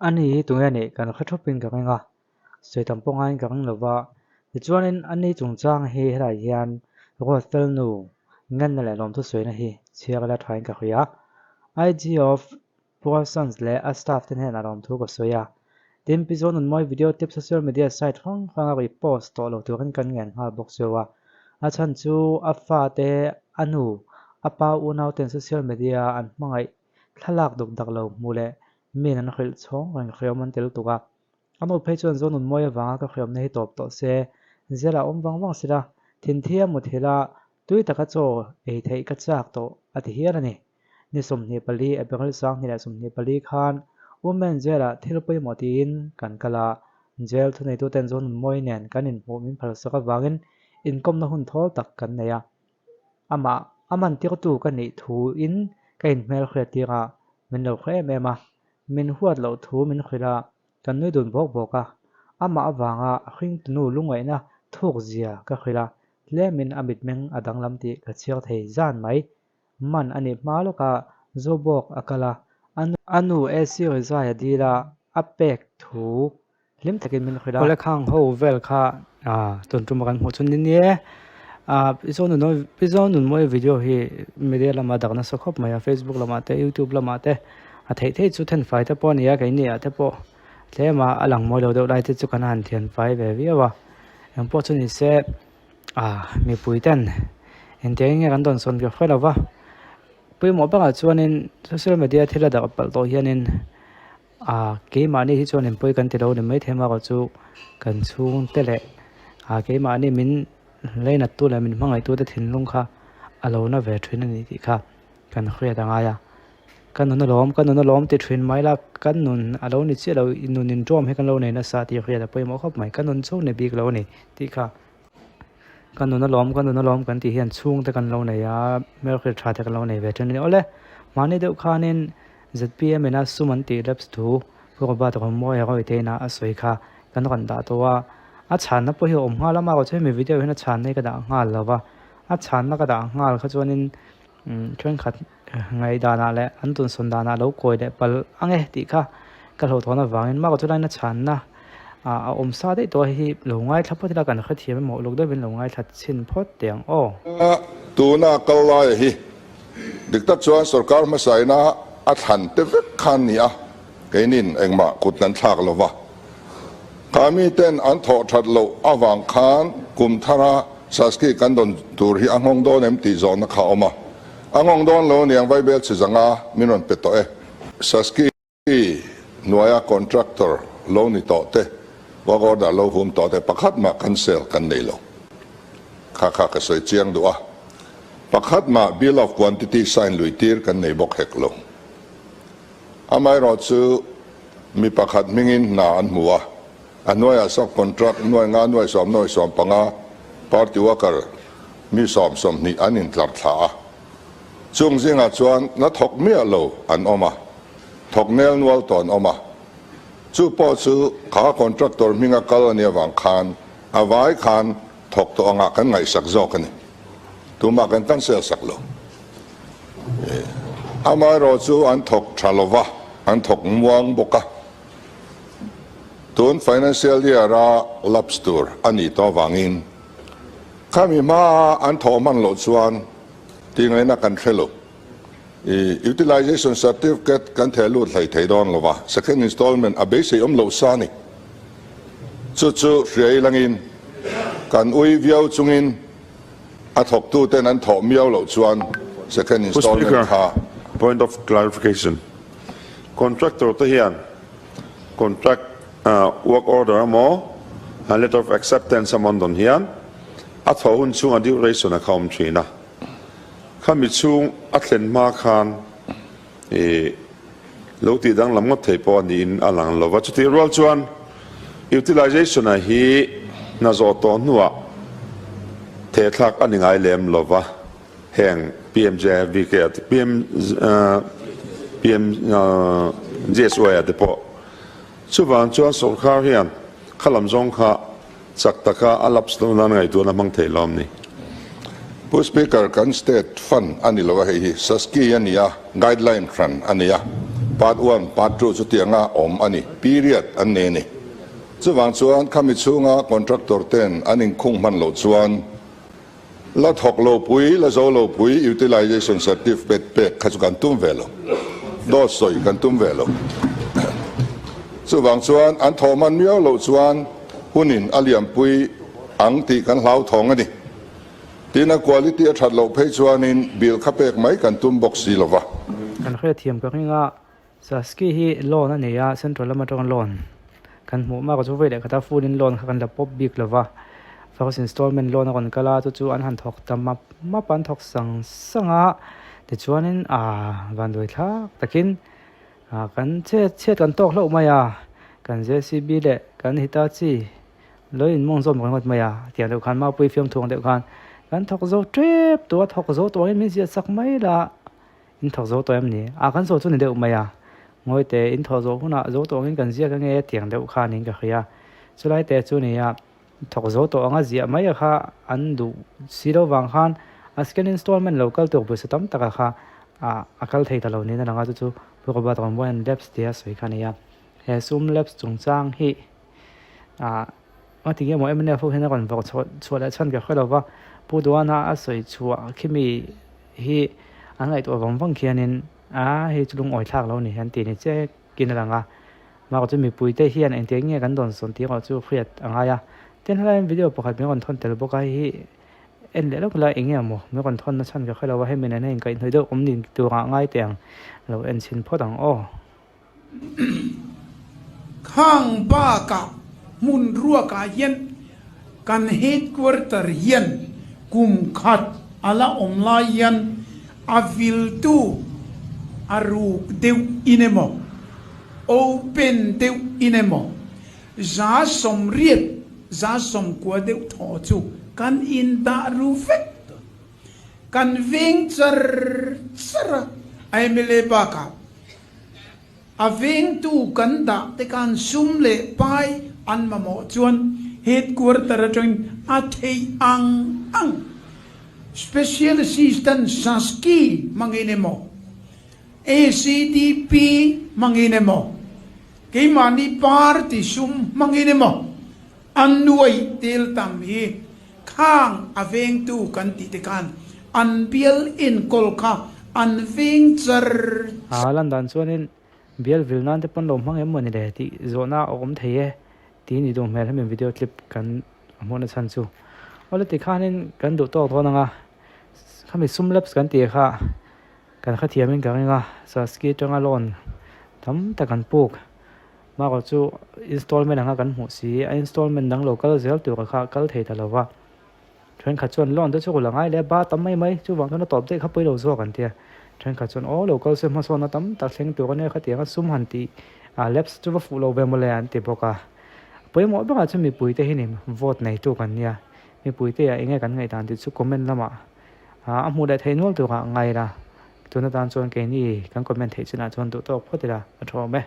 Ani hi tunge nih kan hre thupin ka ring a, sawi tam pawh ngaiin ka ring lo va. Tichuanin ani chungchang hi helai hian Ruatfel nu ngenna leh lawmthu sawina hi chhiar ila thain ka hria. IG of Parsons leh a staff te hnenah lawmthu ka sawi a. Tin, Pi Zonunmawi video tip social media site hrang hranga repost tawh lo turin kan ngen nghal bawk zeuh a. A chhan chu a fate, a nu, a pa unau ten social media an hmangaih thlalak duk dak lo hmu leh min an hrilh chhawng reng hreawm an tel tuk a. A nu phei chuan Zonunmawi avanga ka hreawmna hi tawp tawh se, zela awm vang vang sila, thinthia muthilh a Tui taka chaw ei theih ka chak tawh a ti hial a ni. Ni 24 April 2024 khan Women Jail-ah thil pawimawh tiin kan kal a, jail thuneituten Zonunmawi nen kan inhmuh min phalsak avangin inkawmna hun thawl tak kan nei a. Amah a mantirtu ka nih thuin ka inhmelhriat tir a, min lo hre em em a, min huat loh thu min hrilh a, kan nui dun bawk bawk a. Amah avanga hringtunu lungngaihna thuk zia ka hrilh a, Tlemin a mitmeng a danglam tih ka chhiar thei zan mai. Man a nih hma lawkah Zobawk a kal a, a nu AC Rizai a dil a, a pek thu hlim takin min hrilh a. Awle khang ho vel kha tun tuma kan hmuh chu ni nia. Pi Zonunmawi video hi media lama dak nasa khawp mai a, Facebook lamah te YouTube lamah te a theih theih chu thenfai te pawh a ni a, keini ah te pawh tlema a lang mawi lo deuh lai te chu kan han thianfai ve viau a. Engpawh chu ni se ah mipui ten engtiang in nge kan dawn sawn ve hre lo va, pawimawh bakah chuanin social media thil a darh palh tawh hianin ah keimahni hi chuan inpawi kan ti lo ni maithei erawh chu kan chhungte leh ah keimahni min lainat tu leh min hmangaih tu te thinlung kha a lo na ve thin a ni tih kha. Kan hriat a ngai a, ka nun alawm, ka nun alawm ti thin mai la, ka nun a lo ni chiah lo, i nun inṭawm hi kan lo nei nasa tih hriat a pawimawh khawp mai, ka nun chhung ni bik lo a ni tih kha, ka nun alawm, ka nun alawm kan tih hian chhungte kan lo nei a, hmelhriat tha te kan lo nei ve thin a ni. Awle, mahni deuh khanin zpm ina sum an tih laps thu Pu Robert Rawmawia Rawite ina a sawi kha kan rawn dah tawh a, a chhanna pawh hi a awm nghal a, mahse hemi video hian a chhanna hi ka dah nghal lo va, a chhanna ka dah nghal kha chuanin Thenkhat ngaihdanah leh an tunsawn danah lo kawi leh palh ang e tih kha ka hlauhthawn avangin mah chulaina chhanna a awm sa daih tawh a hei hi lo ngaithla phawt ila kan hrethiam emaw uluk deuhin lo ngaithla chhin phawt teh ang aw. Tuna kal laia hi dik tak chuan sorkar hmasaina a thlan te vek khan ni a, keinin engmah kut kan thlak lo va. Kha miten an thawh that loh avang khan kum thara Saski kan dawn tur hi a nghawng dawn em tih zawhna kha a awm a. A nghawng dawn lo aniang Vaibel chi zanga min rawn pe tawh e. Saski hnuaia contractor lo ni tawh te, work order lo hum tawh te pakhat mah cancel kan nei lo. Kha kha ka sawi chiang duh a. Pakhat mah bill of quantity sign lui tir kan nei bawk hek lo. Amaherawhchu mi pakhat hmingin hna an hmu a. A hnuaiah sub contract nuai nga nuai sawm nuai sawm panga party worker mi sawm sawmhnih an intlar thla a. Chung zingah chuan na thawk miah lo an awm a, thawk nel nual tawh an awm a. Chu pawh chu kha contractor hminga kal a nih avang khan a vai khan thawk tawh angah kan ngaihsak zawk a ni. Tumah kan cancel sak lo. Amaherawh chu an thawk tha lova, an thawk muang bawk a. Tun financial year a lapse tur a nih tawh avangin khami hmaa an thawh hman loh chuan tih ngaihna kan hre lo. I utilization certificate kan theh lut hlei thei dawn lo va, second installment a beisei awm loh sa a ni. Chu chu hria ilangin kan ui viau chungin a thawktuten an thawh miau loh chuan second installment kha. Point of clarification. Contractor te hian contract work order emaw letter of acceptance emaw an dawn hian a thawh hun chhung a duration a kha awm thin a, khami chhung a thlen hma khan ih lo tih danglam ngawt thei pawh a niin a lang lo va. Chutih rual chuan utilization a hi hna zawh tawh hnuah thehthlak a ni ngai lem lo va. Heng PMJVK a te PM PMJSY a te pawh chuvang chuan sawrkar hian kha lam zawng kha chak taka a lapse loh nan ngaihtuahna hmang thei lawm ni. Pu Speaker, kan state fund a ni lo a, hei hi Saski a ni a, guideline hran a ni a. Part one, Part two chutianga awm a ni. Period an nei a ni. Chuvang chuan khami chhunga contractor ten an inkhung hman loh chuan la thawk lo pui, la zo lo pui utilization certificate pek kha chu kan tum ve lo. Dawt sawi kan tum ve lo. Chuvang chuan an thawh hman miau loh chuan hunin a liampui ang tih kan hlauthawng a ni. Tin a quality a that loh phei chuanin bill kha pek mai kan tum bawk si lova. Kan hrethiam ka ring a, Saski hi loan a nei a, central lam atanga loan kan hmuh mak chu vawi leh khata full in loan kha kan la pawp bik lova, first installment loan a rawn kal a, chu chu an han thawk ta map map a, an thawk sang sang a, tichuanin aaa vanduai thlak takin ah kan chhiat chhiat kan tawk hlauh mai a, kan JCB leh kan Hitachi Lo in mawng zawm ringawt mai a, tiang deuh khan Mapuii fiamthu ang deuh khan kan thawk zo tep tawh a, thawk zo tawh angin min ziah chak mai la, in thawk zo tawh em ni? A kan zo chu ni deuh mai a, ngawi teh in thawh zawh hunah zo tawh angin kan ziak ange tiang deuh khan in ka hria. Chulai te chu nia thawk zo tawh anga ziah mai a kha an duh si lo vang khan a second installment lo kal tur pawisa tam taka kha a kal thei ta lo niin a lang a, chu chu Pu Robert Rawnbawia'n lapse tia sawi kha a ni a, he sum lapse chungchang hi ah a ti nge maw mnf ho hian a rawn vawrh chhuah chhuah leh chhan ka hre lo va Pu Duhana a sawi chhuah khi mi hi an ngaihtuah vang vang khianin a hei chu lungawi thlak lo ni an tih ni che kin a lang a mahka chu mipui te hian engtiang nge kan dawn sawn tih erawh chu hriat a ngai a tin helai video pakhat min rawn thawn tel bawk a hei hi en leh lawk ila eng nge maw min rawn thawn na chhan ka hre lo va hemi nen a inkaihhnawih deuh awm nin turah ngai teh ang lo en chhin phawt ang aw. Khang bakah hmun ruakah hian kan headquarter hian kum khat a la awm lai hian a viltu a ruk deuh in emaw, open deuh in emaw, 80% 90% deuh thaw chu kan indah ru vek dawn. Kan veng char char a, mla bakah A vengtu kan dah te khan sum leh pai an mamawh chuan headquarter atangin a theih ang ang Special Assistant Saski hmangin emaw, ACDP hmangin emaw, keimahni party sum hmangin emaw an nuaih tel tam hi khang a vengtu kan tih te khan an bial enkawl kha an veng char A lan dan chuanin bial vil nan te pawn lo hmang em mawni le tih zawhna a awm thei e tih ni duh hmel hemi video clip kan hmuhna chhan chu. Awle tikhanin kan duh tawk dawn anga khami sum laps kan tih kha kan hrethiamin ka ring a, Saski atanga loan tam tak an puk. Mahrawh chu installment anga kan hmuh si, a installment dang lo kal zel tur kha kal thei ta lo va. Thenkhat chuan loan te chu la ngai leh ba tam mai mai, chuvang chuan a tawp daih kha pawi lo zawk an ti a. Thenkhat chuan aw lo kal se hmasawnna tam tak thleng tur ania khatianga sum han tih a lapse chu va fuh lo ve mawle an ti bawk a. Pawimawh berah chuan mipui te hi ni vote neitu kan nia, mipui te ah enge kan ngaihdan tih chu comment lamah a hmuh leh theih nual turah ngai la. Tuna tan chuan keini kan comment theih chinah chuan duh tawk phawt ila a tha awm e.